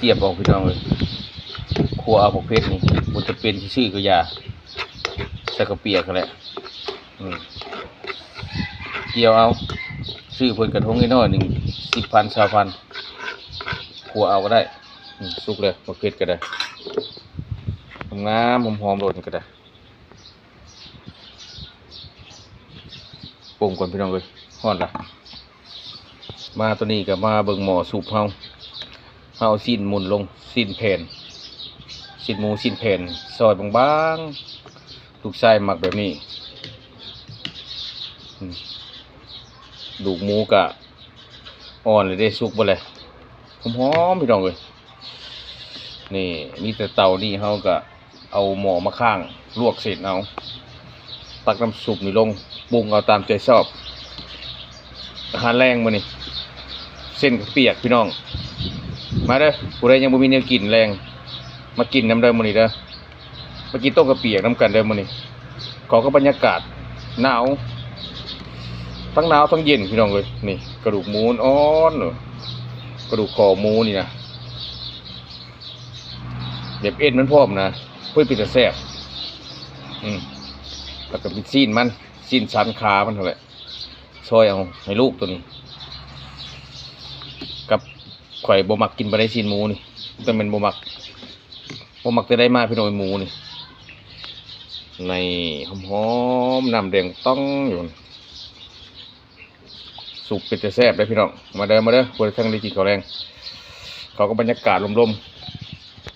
ກຽບອອກພີ່ນ້ອງເອີຍ ຂົ້ວເອົາບັກເຜັດນີ້ ບໍ່ຈຳເປັນຊິຊື້ກໍຢ່າ ໃສ່ເຂົ້າປຽກຫັ້ນແຫຼະ ອືມ ກ່ຽວເອົາ ຊື້ເພິ່ນກະຖົງນ້ອຍໆໜຶ່ງ ສິບພັນ ຊາວພັນ ຂົ້ວເອົາກໍໄດ້ ອືມ ສຸກແລ້ວ ບັກເຜັດກໍໄດ້ ງາມໆ ຫອມໆໂລດນີ້ກໍໄດ້. ປົງກ່ອນພີ່ນ້ອງເອີຍ ຮ້ອນລະ ມາໂຕນີ້ກໍມາເບິ່ງໝໍ້ສຸບເຮົາ ເຮົາເອົາຊີ້ນໝຸ່ນລົງ ຊີ້ນແຜ່ນ ຊີ້ນໝູຊີ້ນແຜ່ນ ຊອຍບາງໆ ລູກຊາຍມັກແບບນີ້ ອືມ ກະດູກໝູກະອ່ອນແລ້ວເດ້ ສຸກເບິດແລ້ວ ຫອມໆ ພີ່ນ້ອງເອີຍ ນີ້ ມີແຕ່ເຕົານີ້ ເຮົາກະ ເອົາໝໍ້ມາຄ້າງ ລວກເສັ້ນເອົາ ຕັກນ້ຳຊຸບນີ້ລົງ ປຸງເອົາຕາມໃຈຊອບ ອາຫານແລງມື້ນີ້ ເສັ້ນກະປຽກພີ່ນ້ອງ ມາເດີ ຜູ້ໃດຍັງບໍ່ມີແນວກິນແລງ ມາກິນນຳເດີມື້ນີ້ເດີ ມາກິນຕົ້ມກະປຽກນຳກັນເດີມື້ນີ້ ເຂົ້າກັບບັນຍາກາດໜາວ ທັງໜາວທັງເຢັນພີ່ນ້ອງເອີຍ ນີ້ ກະດູກໝູອ່ອນໆ ກະດູກຄໍໝູນີ້ນະ ແບບເອັນມັນພ້ອມນະ ເພິ່ນເປັນຕາແຊບ ອືມ ແລ້ວກໍມີຊີ້ນມັນ ຊີ້ນສັນຂາມັນຫັ້ນແຫຼະ ຊອຍເອົາໃຫ້ລູກໂຕນີ້ ກັບຂ້ອຍບໍ່ມັກກິນປານໃດຊີ້ນໝູນີ້ ແຕ່ແມ່ນບໍ່ມັກ ບໍ່ມັກແຕ່ໃດມາພີ່ນ້ອງ ໝູນີ້ ນີ້ ຫອມໆ ນ້ຳແດງຕ່ອງຢູ່ ສຸບເປັນຕາແຊບເດ້ພີ່ນ້ອງ ມາເດີ ມາເດີ ຜູ້ໃດທັນໄດ້ກິນເຂົ້າແລງ ເຂົ້າກັບບັນຍາກາດລົມ